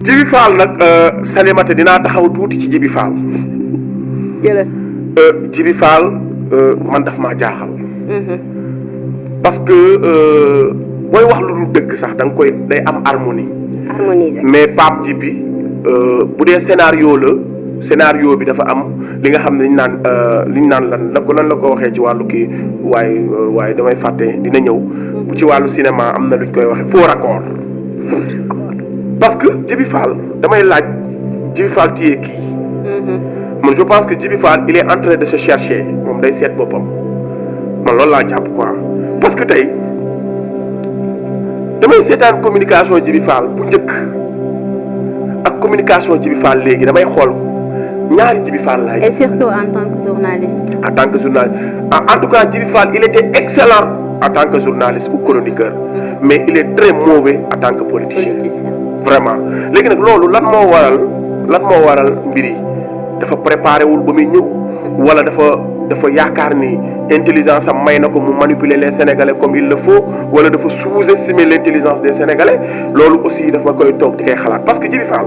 Djiby Fall nag Salimata dinaa taxaw tuuti ci Djiby Fall. jërëjëf. Djiby Fall man daf maa jaaxal. parce que booy wax lu dul dëgg sax da nga koy day am harmonie. mais Pape Djiby bu dee scénario bi dafa am li nga xam ne liñ naan lan la ko waxee ci wàllu kii waaye damay fàtte dina ñëw. bu ci wàllu cinéma am na luñ koy waxee faux raccord. parce que Djiby Fall damay laaj Djiby Fall téye kii. man je pense que Djiby Fall il est en train de se chercher moom day seet boppam man loolu laa jàpp quoi parce que tey damay seetaan communication Djiby Fall bu njëkk ak communication Djiby Fall léegi damay xool ñaari Djiby Fall laay. et surtout en tant que journaliste. en tant que journaliste en tout cas Djiby Fall il était excellent en tant que journaliste ou chroniqueur mais il est très mauvais en tant que politicien. vraiment léegi nag loolu lan moo waral mbir yi dafa préparé wul ba muy ñëw wala dafa yaakaar ni intelligence am may na ko mu manipuler les sénégalais comme il le faut wala dafa sous-estimer l'intelligence des sénégalais loolu aussi dafa koy toog di koy xalaat parce que Djiby Fall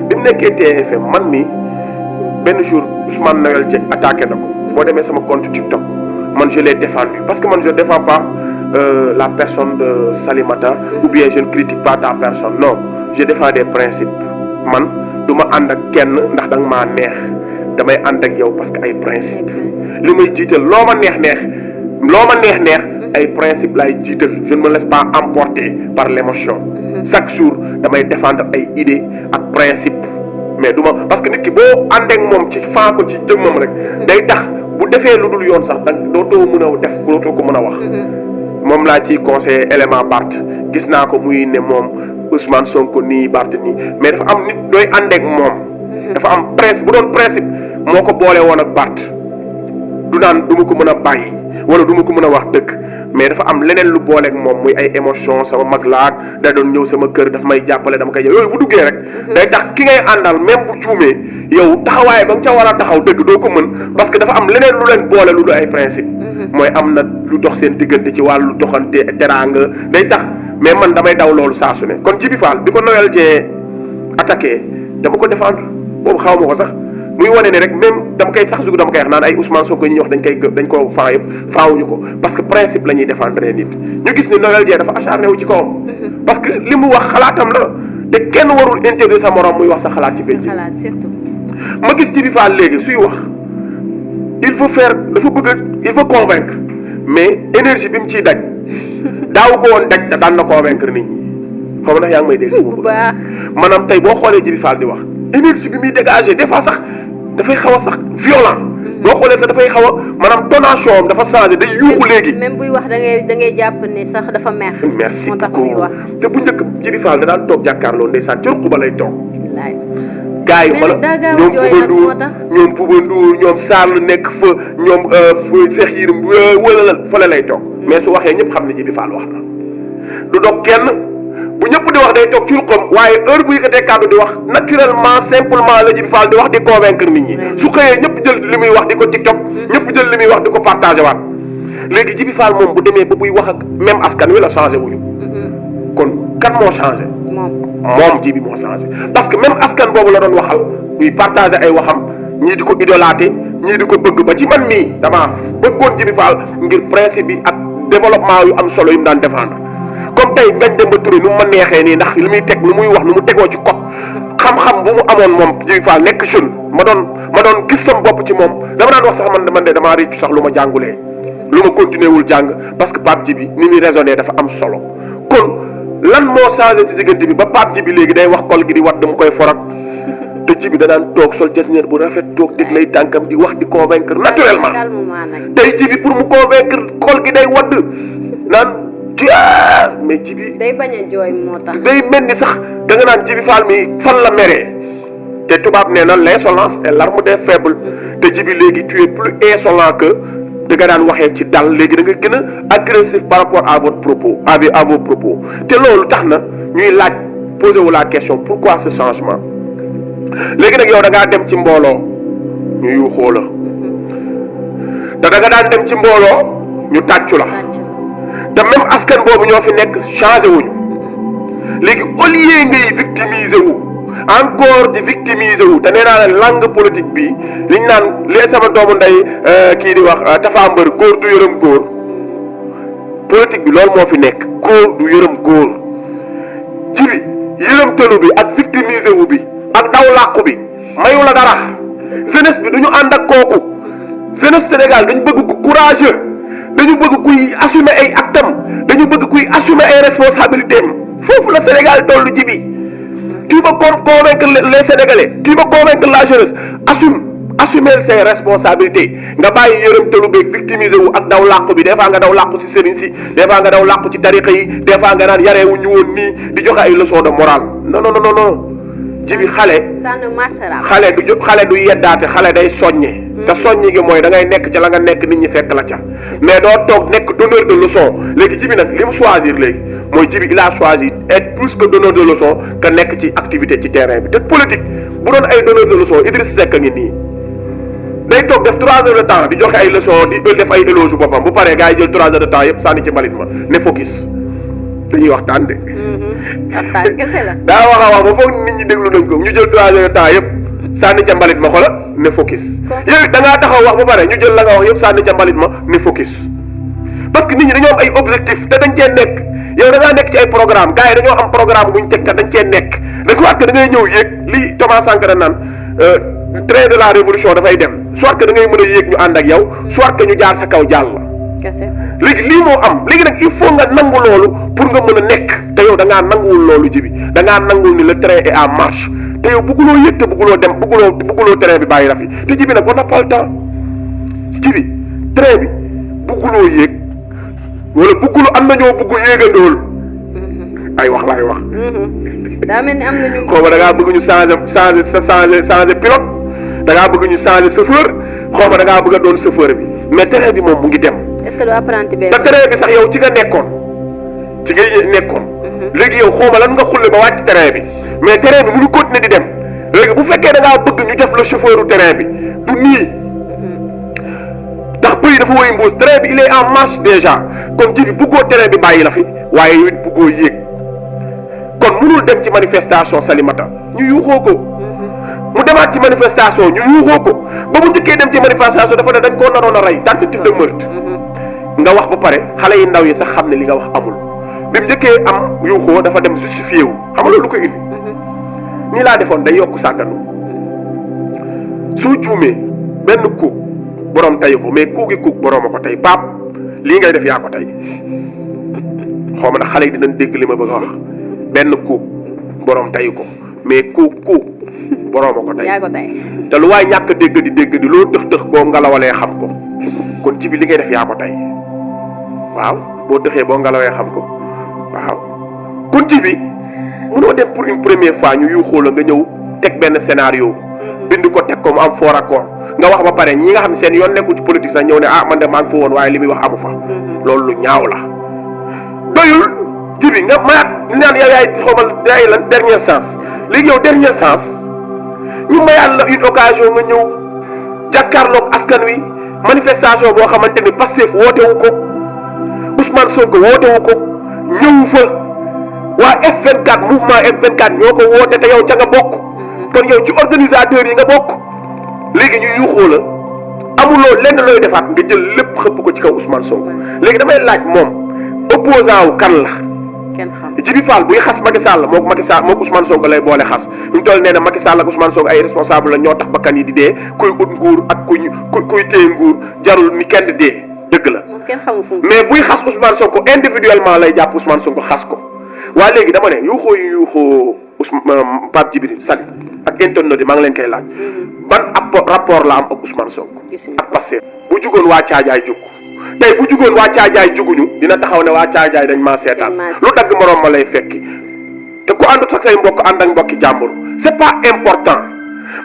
bi mu nekkee TFM man mi benn jour Ousmane Noël Dieng attaqué na ko boo demee sama compte TikTok man je l'ai défendu parce que man je défends pas la personne de Salimata ou bien je ne critique pas ta personne non je défends des principes man du ma ànd ak kenn ndax da nga maa neex damay ànd ak yow parce que ay principe li may jiital loo ma neex ay principe laay jiital je ne me laisse pas emporter par l'émotion chaque jour damay défendre ay idées ak principe mais du ma parce que nit ki boo ànd ak moom ci faa ko ci jëmmam rek day tax bu defee lu dul yoon sax dootoo mën a def dootoo ko mën a wax moom laa ciy conseillé élément Bart gis naa ko muy ne moom Ousmane Sonko nii Bart nii mais dafa am nit dooy ànd ak moom dafa am principe bu doon principe moo ko boole woon ak Bart du naan du ma ko mën a bàyyi wala du ma ko mën a wax dëgg mais dafa am leneen lu booleeg moom muy ay émotion sama mag laak da doon ñëw sama kër daf may jàppale dama koy yooyu bu duggee rek day tax ki ngay àndal même bu juumee yow taxawaay ba nga ca war a taxaw dëgg doo ko mën parce que dafa am leneen lu leen boole lu du ay principe mooy am na lu dox seen diggante ci wàllu doxante teraanga day tax mais man damay daw loolu saa su ne kon Djiby Fall bi ko Noël Dieng attaqué dama ko défendre boobu xaw ma ko sax muy wane ne rek même dama koy sax jug dama koy wax naan ay Ousmane Sonko ñuy wax dañ ko faa yëpp faawuñu ko parce que principe la ñuy défendre nit ñu gis ni Noël Dieng dafa acharné wu ci kawam parce que li mu wax xalaatam la te kenn warul interdire sa morom muy wax sa xalaat ci penc ma gis Djiby Fall léegi suy wax il faut convaincre mais énergie bi mu ciy daj daaw ko woon daj daan na convaincre nit ñi xaw ma ndax yaa ngi may dégg bu baax maanaam tey boo xoolee Djiby Fall di wax énergie bi muy dégagé des fois sax dafay xaw a sax violent boo xoolee sax dafay xaw a maanaam tonation am dafa changé day yuuxu léegi. même buy wax da ngay jàpp ne sax dafa mer. merci moo tax muy wax te bu njëkk Djiby Fall da daan toog jàkkaarloo ndeysaan ci ruq ba lay toog. gars yi xoolal ñoom Bouba Ndour ñoom Sall nekk fa ñoom Cheikh Yérim wala fële lay toog mais su waxee ñëpp xam ne Djiby Fall wax na du dog kenn bu ñëpp di wax day toog ci ruqam waaye heure bu yëkkatee kàddu di wax naturellement simplement la Djiby Fall di wax di convaincre nit ñi su xëyee ñëpp jël li muy wax di ko TikTok ñëpp jël li muy wax di ko partagé waat léegi Djiby Fall moom bu demee ba buy wax ak même askan wi la changé wuñu kon kan moo changé moom Djiby moo changé parce que même askan boobu la doon waxal ñuy partagé ay waxam ñii di ko idolaté ñii di ko bëgg ba ci man mii damaa bëggoon Djiby Fall ngir principe bi ak développement yu am solo yu mu daan défendre comme tey Ngagne Demba Touré nu mu ma neexee nii ndax li muy teg nu muy wax nu mu tegoo ci code xam-xam bu mu amoon moom Djiby Fall nekk jeune ma doon gis sama bopp ci moom dama daan wax sax man de damaa réccu sax lu ma jàngulee lu ma continué wul jàng parce que Pape Djiby ni muy raisonné dafa am solo kon lan moo changé ci diggante bi ba Pape Djiby léegi day wax kol gi di wat dama koy forat te Djiby da daan toog sol jasneer bu rafet toog teg lay tànkam di wax di convaincre naturellement tey Djiby pour mu convaincre kol gi day wadd naan mais Djiby day bañ a jooy moo tax day mel ni sax da nga naan Djiby Fall mi fan la meree te tubaab nee na l'insolence est l'arme des faibles te Djiby léegi tu es plus insolent que da nga daan waxee ci dal léegi da nga gën a agressif par rapport à votre propos à vos propos te loolu tax na ñuy laaj poser wu la question pourquoi ce changement léegi nag yow da ngaa dem ci mbooloo ñu yuuxoo la te da nga daan dem ci mbooloo ñu tàccu la te même askan boobu ñoo fi nekk changé wuñu léegi au lieu ngay victimiser wu encore di victimiser wu te nee naa la langue politique bi liñ naan lee sama doomu ndey kii di wax Tafa Mbër góor du yërëm góor politique bi loolu moo fi nekk góor du yërëm góor ji bi yërëmtalu bi ak victimiser wu bi ak daw làqu bi mayu la dara jeunesse bi duñu ànd ak kooku jeunesse Sénégal dañu bëgg ku courageux dañu bëgg kuy assumer ay actam dañu bëgg kuy assumer ay responsabilités am foofu la Sénégal tollu ji bi tu veux convaincre les Sénégalais tu veux convaincre la jeunesse assumer ses responsabilités nga bàyyi yërëmtalu beeg victimiser wu ak daw làqu bi des fois nga daw làqu ci sëriñ si des fois nga daw làqu ci tariqa yi des fois nga naan yareewu ñu woon nii di joxe ay leçons de morale non ji bi xale du yeddaate xale day soññe te soññi gi mooy da ngay nekk ca la nga nekk nit ñi fekk la ca mais doo toog nekk donneur de leçon léegi ji bi nag li mu choisir léegi mooy ji bi il a choisi être plus que donneur de leçon que nekk ci activité ci terrain bi te politique bu doon ay donneur de leçon Idriss Seck a ngi nii day toog def 3 heures de temps di joxe ay leçon di def ay éloge boppam bu paree gars yi jël 3 heures de temps yëpp sànni ci mbalit ma ne focus dañuy waxtaan de. waxtaan kese la. daa wax a wax ba foog nit ñi déglu nañ ko ñu jël 3 heures de temps yëpp sànni ca mbalit ma xoolal ne focus. yow da ngaa taxaw wax ba pare ñu jël la nga wax yëpp sànni ca mbalit ma ne focus parce que nit ñi dañoo am ay objectif te dañ cee nekk yow da ngaa nekk ci ay programme gars yi dañoo am programme bu ñu teg te dañ cee nekk dañ ko wax que da ngay ñëw yéeg li Thomas Sankara naan train de la révolution dafay dem soit que da ngay mën a yéeg ñu ànd ak yow soit que ñu jaar sa kaw jàll. léegi lii moo am léegi nag il faut nga nangu loolu pour nga mën a nekk te yow da ngaa nanguwul loolu ji bi da ngaa nanguwul ni le train est en marche te yow bëgguloo yëg te bëgguloo dem bëgguloo train bi bàyyi la fi te ji bi nag on n'a pas le temps ji bi train bi bëgguloo yéeg wala bëgguloo am na ñoo bëgg yéegandool ay wax laay wax. daa mel ni am na ñu. xaw ma da ngaa bëgg ñu changer pilote da ngaa bëgg ñu changer chauffeur xaw ma da ngaa bëgg a doon chauffeur bi mais train bi moom mu ngi dem. est-ce que du apprenti bee. te train bi sax yow ci nga nekkoon léegi yow xaw ma lan nga xulle ba wàcc train bi mais train bi mu ngi continuer di dem léegi bu fekkee da ngaa bëgg ñu def la chauffeur u train bi du nii ndax bëy dafa woy mbuus train bi il est en marche déjà kon ji bi bëggoo train bi bàyyi la fi waaye yow it bëggoo yéeg kon mënul dem ci manifestation Salimata ñu yuuxoo ko mu demaat ci manifestation ñu yuuxoo ko ba mu njëkkee dem ci manifestation dafa ne dañ koo naroon a rey tentative de meurtre nga wax ba pare xale yi ndaw yi sax xam ne li nga wax amul bi mu njëkkee am yuuxoo dafa dem justifié wu xam nga loolu lu ko indi nii laa defoon day yokk sàgganu soo juumee benn kuug borom tayu ko mais kuugi kuug borom a ko tey paap lii ngay def yaa ko tey xaw ma nag xale yi dinañ dégg li ma bëgg a wax benn kuug borom tayu ko mais kuug borom a ko tey yaa ko tey te lu waay ñàkk dégg di loo tëx boo ngelawalee xam ko kon ci bi li ngay def yaa ko tey waaw boo tëxee boo ngelawee xam ko waaw kon ci bi mënoo dem pour une première fois ñu yuuxoo la nga ñëw teg benn scénario bind ko teg ko mu am fort accord nga wax ba pare ñi nga xam ne seen yoon nekkul ci politique sax ñëw ne man de maa ngi fa woon waaye li muy wax amu fa loolu lu ñaaw la doyul ci bi nga mayaat naan yow yaay xawmal yaay lan dernière chance léegi yow dernière chance ñu mayaat la une occasion nga ñëw jàkkaarloog askan wi manifestation boo xamante ni Pastef wootewu ko Ousmane Sonko wootewu ko ñëwu fa waa F24 mouvement F24 ñoo ko woote te yow ca nga bokk kon yow ci organisateurs yi nga bokk léegi ñu yuuxoo la amuloo lenn looy defaat nga jël lépp xëpp ko ci kaw Ousmane Sonko léegi damay laaj moom opposant wu kan la. kenn xam Djibi Fall buy xas Macky Sall moog Ousmane Sonko lay boole xas fi mu toll nee na Macky Sall ak Ousmane Sonko ay responsable la ñoo tax bakkan yi di dee kuy ut nguur ak kuy téye nguur jarul ni kenn di dee dëgg la. kenn xamul fu mais buy xas Ousmane Sonko individuellement lay jàpp Ousmane Sonko xas ko waaye léegi dama ne yuuxoo Pape Djibril Sall ak internet yi maa ngi leen koy laaj. ban rapport la am ak Ousmane Sonko. ak Pastef bu jugoon waa Caajaay jug tey bu jugoon waa Caajaay juguñu dina taxaw ne waa Caajaay dañ maa seetaan lu dagg moroom ma lay fekki te ku àndut ak say mbokk ànd ak mbokki jàmbur c'est pas important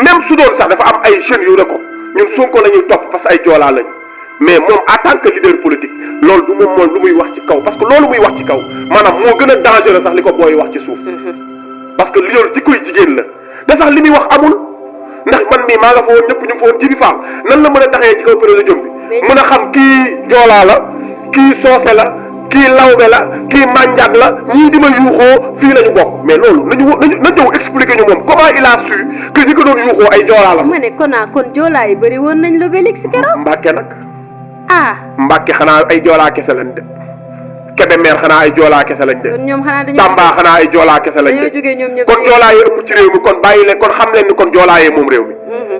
même su doon sax dafa am ay jeunes yu ne ko ñun Sonko la ñuy topp parce que ay joolaa lañ mais moom en tant que leader politique loolu du moom mooy lu muy wax ci kaw parce que loolu muy wax ci kaw maanaam moo gën a dangereux sax li ko booy wax ci suuf parce que loolu ci koy jigéen la te sax li muy wax amul ndax man mii maa nga fa woon ñëpp ñu ngi fa woon Djibi Fall nan la mën a taxee ci kaw président bi mën a xam kii joolaa la kii soose la kii lawbe la kii manjak la ñii di ma yuuxoo fii la ñu bokk mais loolu na ñëw expliquer ñu moom comment il a su que ñi ko doon yuuxoo ay joolaa la. ma ne kon joolaa yi bëri woon nañ l'Obélisque keroog. Mbàkke nag. Mbàkke xanaa ay joolaa kese lañ de. Kébémer xanaa ay joolaa kese lañ de. kon ñoom xanaa dañoo Tamba xanaa ay joolaa kese lañ de. dañoo jógee ñoom ñëpp kon joolaa yi ëpp ci réew mi kon bàyyi leen kon xam leen ni kon joolaa yee moom réew mi.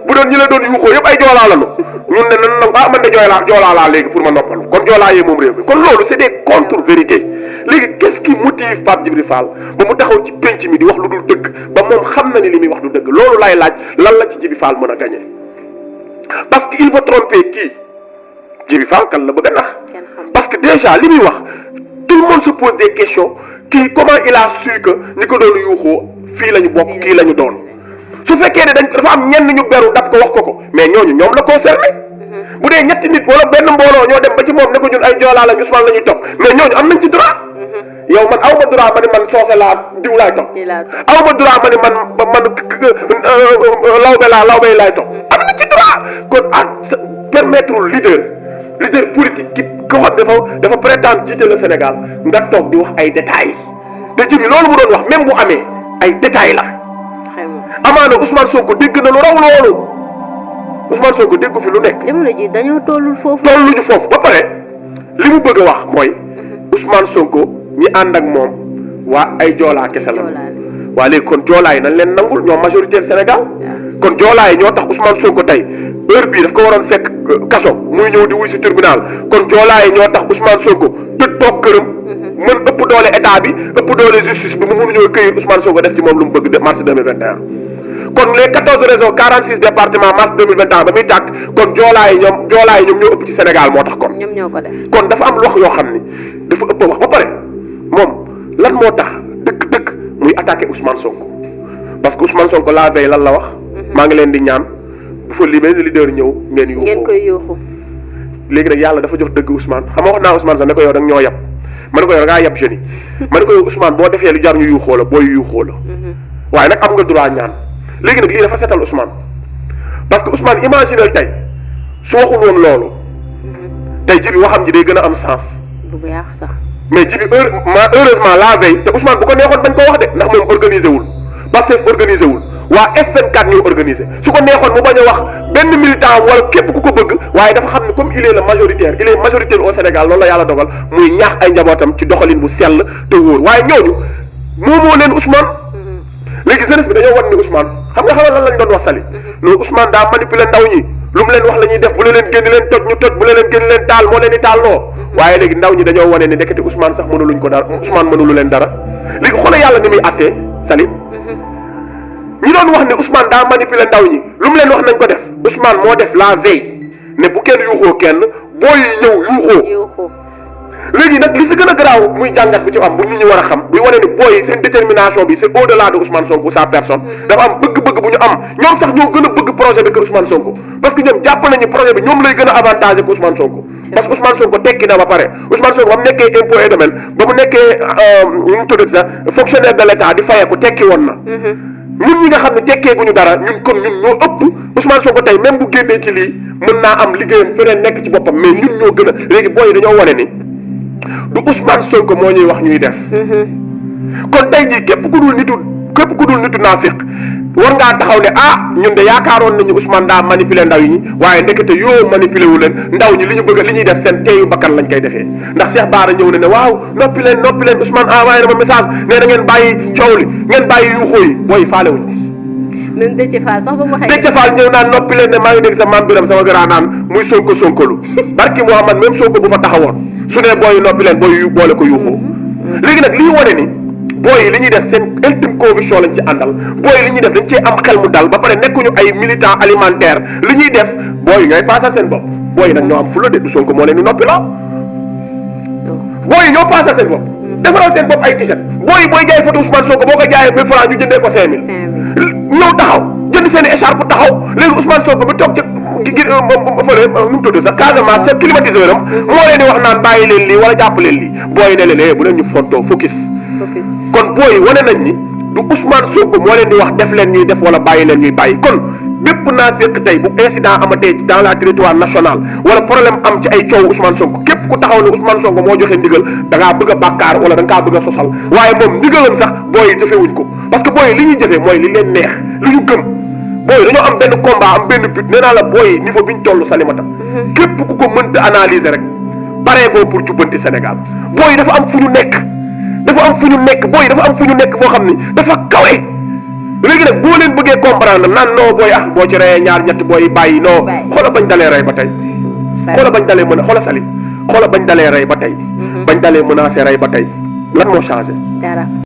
bu doon ñi la doon yuuxoo yëpp ay joolaa lañu ñun ne nan man de joolaa laa léegi pour ma noppal kon joolaa yee moom réew mi kon loolu c'est des contre-vérités léegi qu'est-ce qui motive Pape Djibril Fall ba mu taxaw ci penc mi di wax lu dul dëgg ba moom xam na ni li muy wax du dëgg loolu lay laaj lan la ci Djibril Fall mën a gagner parce que il veut tromper kii Djibril Fall kan la bëgg a nax parce que déjà li muy wax tout le monde se pose des questions kii comment il a su que ñi ko doon yuuxoo fii la ñu bokk kii la ñu doon su fekkee ne dafa am ñenn ñu beru dab ko wax ko mais ñooñu ñoom la concerné bu dee ñetti nit wala benn mbooloo ñoo dem ba ci moom ne ko ñun ay joolaa lañ Ousmane la ñuy topp mais ñooñu am nañ ci droit yow man aw ma droit ma ne man soose laa diw laay topp aw ma droit ma ne man lawbe laay topp am na ci droit kon permettre leader politique ki ko xam dafa prétendre jiite le Sénégal nga toog di wax ay détails te ci bi loolu mu doon wax même bu amee ay détails la amaana Ousmane Sonko dégg na lu raw loolu Ousmane Sonko déggu fi lu nekk. jamono ji dañoo tolluñu foofu ba pare li mu bëgg a wax mooy Ousmane Sonko ñi ànd ak moom waa ay joolaa kese la. waa léegi kon joolaa yi nañ leen nangul ñoom majorité Sénégal kon joolaa yi ñoo tax Ousmane Sonko tey heure bii daf ko waroon fekk kaso muy ñëw di wuy si tribunal kon joolaa yi ñoo tax Ousmane Sonko tëdd toog këram. mën ëpp doole état bi ëpp doole justice bi mu mënuñoo këyit Ousmane Sonko def ci moom lu mu bëgg de mars 2021 kon les 14 régions 46 départements mars 2021 ba muy tàkk kon joolaa yi ñoom ñoo ëpp ci Sénégal moo tax kon. ñoom ñoo ko def kon dafa am wax yoo xam ni dafa ëpp wax ba pare moom lan moo tax dëkk muy attaqué Ousmane Sonko parce que Ousmane Sonko la veille lan la wax. maa ngi leen di ñaan bu fa li benn leader ñëw ngeen yuuxu. ngeen koy yuuxu. léegi nag yàlla dafa jox dëgg Ousmane xam nga wax naa Ousmane sax ne ko yow da nga ñoo yab. ma ne ko yow da ngaa yab jeunes yi ma ne ko yow Ousmane boo defee lu jar ñu yuuxoo la booy yuuxoo la waaye nag am nga droit ñaan léegi nag lii dafa setal Ousmane parce que Ousmane imaginel tey su waxul woon loolu tey Djibi waxam ji day gën a am sens. bu yàq sax. mais Djibi heureusement la veille te Ousmane bu ko neexoon dañ ko wax de ndax moom organisé wul Pastef organisé wul waa F24 ñuy organisé su ko neexoon mu bañ a wax benn militant wala képp ku ko bëgg waaye dafa xam ne comme il est le majoritaire au Sénégal loolu la yàlla dogal muy ñaax ay njabootam ci doxalin bu sell te wóor waaye ñooñu moomoo leen Ousmane léegi jeunesse bi dañoo wan ni Ousmane xam nga xamal lan lañ doon wax Sali non Ousmane daa manipuler ndaw ñi lu mu leen wax la ñuy def bu la leen génn leen toj ñu toj bu la leen génn leen taal moo leen di taal noo waaye léegi ndaw ñi dañoo wane ni nekkati Ousmane sax mënuluñ ko dara Ousmane mënulu leen dara léegi xoolal yàlla ni muy attee Sali ñi doon wax ne Ousmane daa manipuler ndaw ñi lu mu leen wax nañ ko def Ousmane moo def la veille ne bu kenn yuuxoo kenn booy yi ñëw yuuxoo léegi nag li si gën a garaaw muy jàngat bu ci am bu nit ñi war a xam buy wane ni booy yi seen détermination bi c'est au-delà de Ousmane Sonko sa personne dafa am bëgg-bëgg bu ñu am ñoom sax ñoo gën a bëgg projet bi que Ousmane Sonko parce que ñoom jàpp nañu projet bi ñoom lay gën a avantagé que Ousmane Sonko parce que Ousmane Sonko tekki na ba pare Ousmane Sonko ba mu nekkee impôt et domaine ba mu nekkee nu mu tudd sax fonctionnaire de l'État di fayeeku tekki woon na ñun ñi nga xam ne tekkeeguñu dara ñun ñoo ëpp Ousmane Sonko tey même bu génnee ci lii mën naa am liggéeyam feneen nekk ci boppam mais ñun ñoo gën a léegi booy yi dañoo wane ni du Ousmane Sonko moo ñuy wax ñuy def kon tey jii képp ku dul nitu naafiq war ngaa taxaw ne ñun de yaakaaroon nañu Ousmane daa manipuler ndaw ñi waaye ndekete yoo manipuler wu leen ndaw ñi li ñu bëgg li ñuy def seen teeyu bakkan lañ koy defee ndax Cheikh Bara ñëw na ne waaw noppi leen Ousmane envoyé na ma message nee na ngeen bàyyi coow li ngeen bàyyi yuuxoo yi booy faale wuñ même Déthié Fall sax ba mu xëy Déthié Fall ñëw naan noppi leen ne maa ngi dégg sa maam Biram sama grand naan muy sonkolu barki Mouhamad même Sonko bu fa taxawoon su ne booy noppi leen booy yu boole ko yuuxoo léegi nag li ñu wane ni booy yi li ñuy def seen ultime conviction lañ ci àndal booy yi li ñuy def dañ cee am xel mu dal ba pare nekkuñu ay militant alimentaire li ñuy def booy yi ñooy paasal seen bopp booy yi nag ñoo am fulla de du Sonko moo leen di noppi la booy yi ñoo paasal seen bopp defaral seen bopp ay t-shirt booy jaay photo Ousmane Sonko boo ko jaayee 1000 francs ñu jëndee ko 5000 ñëw taxaw jënd seen i écharpe taxaw léegi Ousmane Sonko bi toog ca fële nu mu tudd sax Casamance ca climatiseur am moo leen di wax naan bàyyi leen lii wala jàpp leen lii booy ne leen bu leen ñu fontoo focus kon booy wane nañ ni du Ousmane Sonko moo leen di wax def leen ñuy def wala bàyyi leen ñuy bàyyi kon bépp naa fekk tey bu incident amatee dans la territoire national wala problème am ci ay coow Ousmane Sonko képp képp ku taxaw ne Ousmane Sonko moo joxe ndigal da ngaa bëgg a bàkkaar wala da nga kaa bëgg a sosal waaye moom ndigalam sax booy yi jëfewuñ ko parce que booy yi li ñuy jëfee mooy li leen neex li ñu gëm booy yi dañoo am benn combat am benn but nee naa la booy yi niveau bi ñu toll Salimata képp ku ko mënta analyser rek paree boo pour jubbanti Sénégal booy yi dafa am fu ñu nekk booy yi dafa am fu ñu nekk foo xam ni dafa kawe léegi nag boo leen bëggee comprendre naan non booy boo ci reyee ñaar ñett booy bàyyi non xoola bañ dalee rey ba tey xoola bañ dalee mën a xoola Sali xoola bañ dalee rey ba tey bañ dalee menacé rey ba tey lan moo changé dara